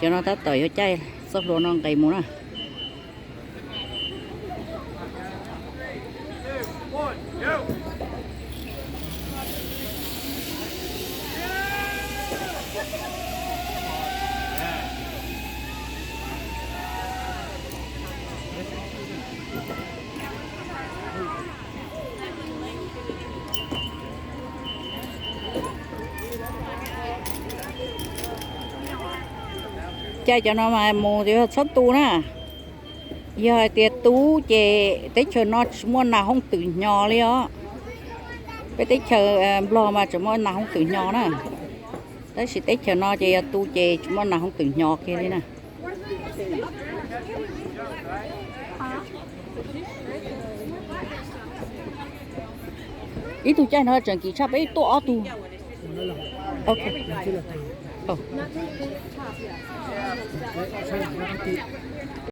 Cov no tab tom yuav caij txoj hlua no nqes mus na. Caij cov no mas mus yog txhob tu na. Yog hais tias tu ces teb chaws no tsis muaj nas hooj twm hnyo li os. Peb teb chaws Nplog mas tseem muaj nas hooj twm hnyo na, tab sis teb chaws no ces yog tu ces tsis muaj nas hooj twm hnyo kiag li na. Ib tug caij no tseem kim tshaj peb tuaj ob tug.